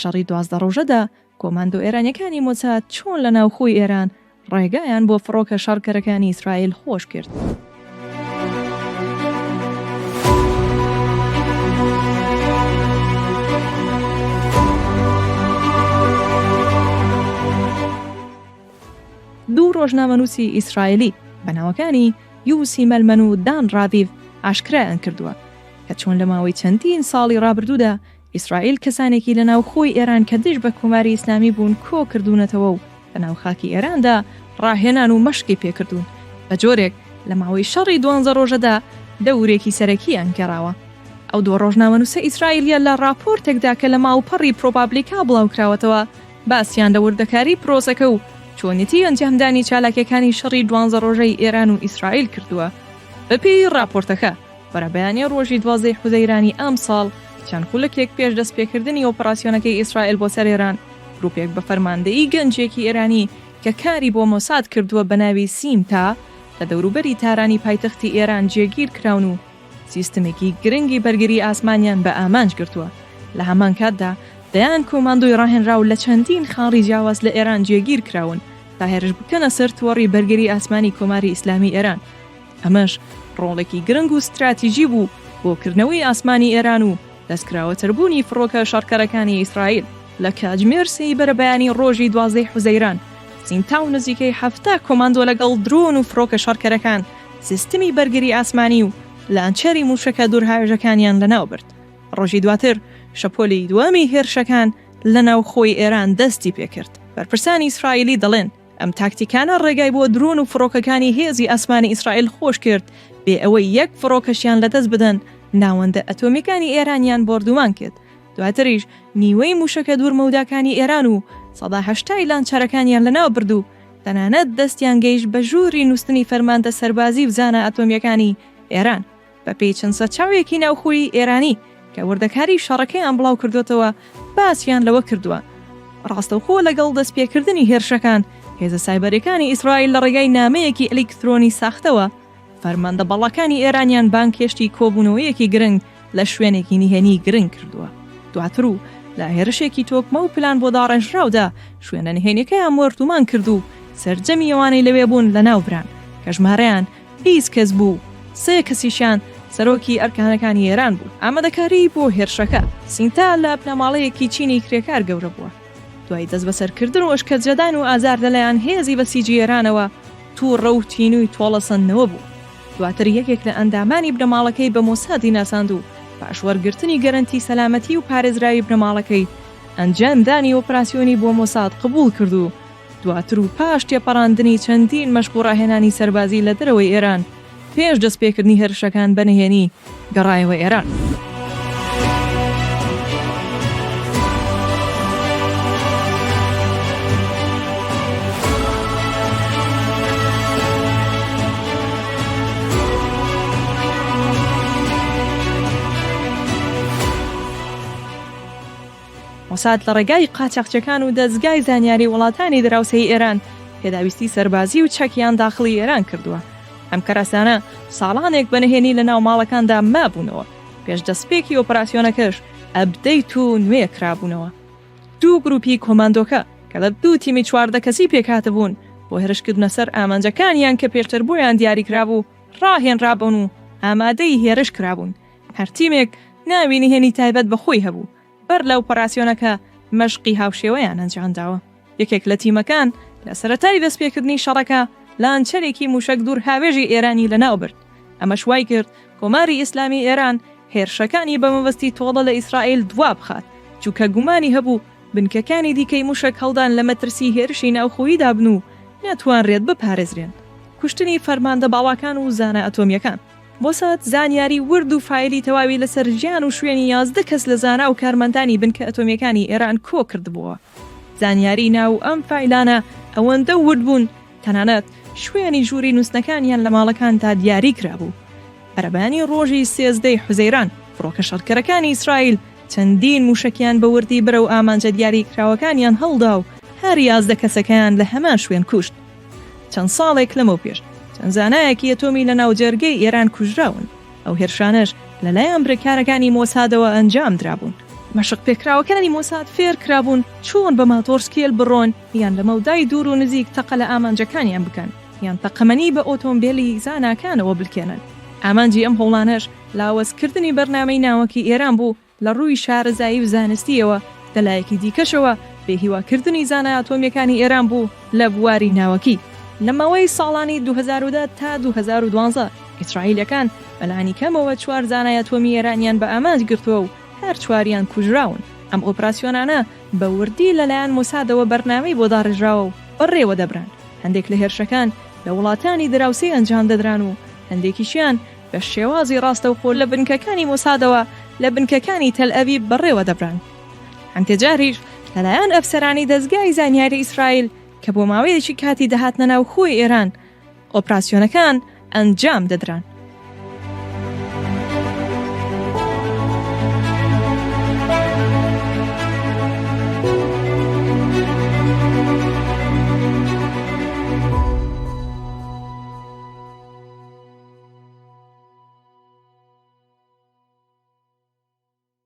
شەڕی 12 ڕۆژەدا کۆماندۆ ئێرانیەکانی مۆساد چۆن لە ناوخۆی ئێران ڕێگایان بۆ فڕۆکە شەڕکەرەکانی ئیسرائیل خۆش کرد. دوو ڕۆژنامەنووسی ئیسرائیلی بە ناوەکانی یوسی مەلمەن و دان ڕاڤیڤ ئاشکرایان کردووە کە چۆن لە ماوەی چەندین ساڵی ڕابردوودا ئیسرائیل کەسانێکی لە ناوخۆی ئێران کە دژ بە کۆماری ئیسلامی بوون کۆ کردوونەتەوە و لە ناو خاکی ئێراندا ڕاهێنان و مەشقی پێ کردوون، بە جۆرێک لە ماوەی شەڕی دوانزە ڕۆژەدا دەورێکی سەرەکییان گێڕاوە. ئەو دووە ڕۆژنامەنووسە ئیسرائیلییە لە ڕاپۆرتێکدا کە لە ماڵپەڕی پرۆپابلیکا بڵاوکراوەتەوە، باسیان لە وردەکاری پرۆسەکە و چۆنیەتی ئەنجامدانی چالاکییەکانی شەڕی دوانزە ڕۆژەی ئێران و ئیسرائیل کردووە. بەپێی ڕاپۆرتەکە، بەرەبەیانی ڕۆژی دوازدەی حوزەیرانی ئەمساڵ، چەند خولەکێک پێش دەستپێکردنی ئۆپەراسیۆنەکەی ئیسرائیل بۆ سەر ئێران، گروپێک بە فەرماندەیی گەنجێکی ئێرانی کە کاری بۆ مۆساد کردووە بە ناوی سیمتا لە دەوروبەری تارانی پایتەختی ئێران جێگیر کراون و سیستمێکی گرنگی بەرگری ئاسمانیان بە ئامانج گرتووە. لە هەمان کاتدا دەیان کۆماندۆی ڕاهێنراو لە چەندین خاڵی جیاواز لە ئێران جێگیر کراون تا هێرش بکەنە سەر تۆڕی بەرگری ئاسمانی کۆماری ئیسلامی ئێران. ئەمەش ڕۆڵێکی گرنگ و ستراتیجی بوو بۆ کردنەوەی ئاسمانی ئێران و دەستکراوەتربوونی فڕۆکە شەڕکەرەکانی ئیسرائیل. لە کاتژمێر سێی بەرەبەیانی ڕۆژی دوازدەی حوزەیران، سینتا و نزیکەی 70 کۆماندۆ لەگەڵ درۆن و فڕۆکە شەڕکەرەکان سیستمی بەرگری ئاسمانی و لانچەری مووشەکە دوورهاوێژەکانیان لەناوبرد. ڕۆژی دواتر شەپۆلی دووەمی هێرشەکان لە ناوخۆی ئێران دەستی پێکرد. بەرپرسانی ئیسرائیلی دەڵێن، ئەم تاکتیکانە ڕێگای بۆ درۆن و فڕۆکەکانی هێزی ئاسمانی ئیسرائیل خۆش کرد بێ ئەوەی یەک فڕۆکەشیان لەدەست بدەن ناوەندە ئەتۆمیەکانی ئێرانیان بۆردومان کرد دواتریش نیوەی موشەکە دوورمەوداکانی ئێران و 80% لانچەرەکانیان لەناو برد و تەنانەت دەستیان گەیشت بە ژووری نووستنی فەرماندە سەربازی و زانا ئەتۆمیەکانی ئێران. بەپێی چەند سەرچاوەیەکی ناوخۆیی ئێرانی کە وردەکاری شەڕەکەیان بڵاوکردۆتەوە باسیان لەوە کردووە ڕاستەوخۆ لەگەڵ دەستپێکردنی هێرشەکان هێزە سایبەریەکانی ئیسرائیل لە ڕێگای نامەیەکی ئەلیکترۆنی ساختەوە فەرماندە باڵاکانی ئێرانیان بانگهێشتی کۆبوونەوەیەکی گرنگ لە شوێنێکی نهێنی گرنگ کردووە دواتر و لە هێرشێکی تۆکمە و پلان بۆ داڕێژراودا شوێنە نهێنیەکەیان بۆردومان کرد و سەرجەمی ئەوانەی لەوێ بوون لەناوبران کە ژمارەیان 20 کەس بوو و سێ کەسیشیان سەرۆکی ئەرکانەکانی ئێران بوون. ئامادەکاری بۆ هێرشەکە. سینتا لە بنەماڵەیەکی چینی کرێکار گەورە بووە. دوای دەستبەسەرکردن و ئەشکەنجەدان و ئازار لەلایەن هێزی بەسیجی ئێرانەوە تووڕە و تینووی تۆڵەسەندنەوە بوو. دواتر یەکێک لە ئەندامانی بنەماڵەکەی بە مۆسادی ناساند و پاش وەرگرتنی گەرەنتی سەلامەتی و پارێزراوی بنەماڵەکەی ئەنجامدانی ئۆپراسیۆنی بۆ مۆساد قبووڵ کرد و دواتر و پاش تێپەڕاندنی چەندین مەشق و ڕاهێنانی سەربازی لە دەرەوەی ئێران، پێش دەستپێکردنی هێرشەکان بە نهێنی گەڕایەوە ئێران. مۆساد لە ڕێگای قاچاخچیەکان و دەزگای زانیاری وڵاتانی دراوسێی ئێران پێداویستی سەربازی و چەکیان داخڵی ئێران کردووە. ئەم کەرەسانە ساڵانێک بە نهێنی لە ناو ماڵەکاندا مابوونەوە، پێش دەستپێکی ئۆپەراسیۆنەکەش update و نوێ کرابوونەوە. دوو گروپی کۆماندۆکە کە لە دوو تیمی 14 کەسی پێکهاتبوون بۆ هێرشکردنە سەر ئامانجەکانیان کە پێشتر بۆیان دیاریکرابوو ڕاهێنرابوون و ئامادەی هێرش کرابوون. هەر تیمێک ناوی نهێنی تایبەت بە خۆی هەبوو، بەر لە ئۆپەراسیۆنەکە مەشقی هاوشێوەیان ئەنجامداوە. یەکێک لە تیمەکان لە سەرەتای دەستپێکردنی شەڕەکە لانچەرێکی موشەک دوورهاوێژی ئێرانی لەناوبرد، ئەمەش وایکرد کۆماری ئیسلامی ئێران هێرشەکانی بە مەبەستی تۆڵە لە ئیسرائیل دوابخات، چونکە گومانی هەبوو بنکەکانی دیکەی موشەک هەڵدان لە مەترسی هێرشی ناوخۆییدا بن و نەتوانرێت بپارێزرێن. کوشتنی فەرماندە باڵاکان و زانا ئەتۆمییەکان. مۆساد زانیاری ورد و فایلی تەواوی لەسەر ژیان و شوێنی 11 کەس لە زانا و کارمەندانی بنکە ئەتۆمییەکانی ئێران کۆکردبووەوە. زانیاری ناو ئەم فایلانە ئەوەندە ورد بوون، تەنانەت شوێنی ژووری نووستنەکانیان لە ماڵەکاندا دیاری کرابوو. بەرەبەیانی ڕۆژی سێزدەی حوزەیران، فڕۆکە شەڕکەرەکانی ئیسرائیل چەندین مووشەکیان بە وردی بەرەو ئامانجە دیاریکراوەکانیان هەڵدا و هەر 11 کەسەکەیان لە هەمان شوێن کوشت. چەند ساڵێک لەمەوپێش چەند زانایەکی ئەتۆمی لە ناوجەرگەی ئێران کوژراون، ئەو هێرشانەش لەلایەن بریکارەکانی مۆسادەوە ئەنجام درابوون. مەشق پێکراوەکانی مۆساد فێر کرابوون چۆن بە ماتۆڕسکێل بڕۆن یان لە مەودای دوور و نزیک تەقە لە ئامانجەکانیان بکەن یان تەقەمەنی بە ئۆتۆمبێلی زاناکانەوە بلکێنن. ئامانجی ئەم هەوڵانەش لاوەزکردنی بەرنامەی ناوەکی ئێران بوو لە ڕووی شارەزایی و زانستییەوە، لە لایەکی دیکەشەوە بێهیواکردنی زانا ئەتۆمییەکانی ئێران بوو لە بواری ناوەکی. لە ماوەی ساڵانی 2010 تا 2012 ئیسرائیلییەکان بە لانیکەمەوە چوار زانای ئەتۆمی ئێرانیان بە ئامانج گرتووە و هەر چواریان کوژراون. ئەم ئۆپراسیۆنانە بە وردی لەلایەن مۆسادەوە بەرنامەی بۆ داڕێژراوە و بەڕێوە دەبران. هەندێک لە هێرشەکان لە وڵاتانی دراوسێ ئەنجام دەدران و هەندێکیشیان بە شێوازی ڕاستەوخۆ لە بنکەکانی مۆسادەوە لە بنکەکانی تەلئەبیب بەڕێوە دەبران. هەندێ جاریش لەلایەن ئەفسەرانی دەزگای زانیاری ئیسرائیل کە بۆ ماوەیەکی کاتی دەهاتنە ناوخۆی ئێران، ئۆپراسیۆنەکان ئەنجام دەدران.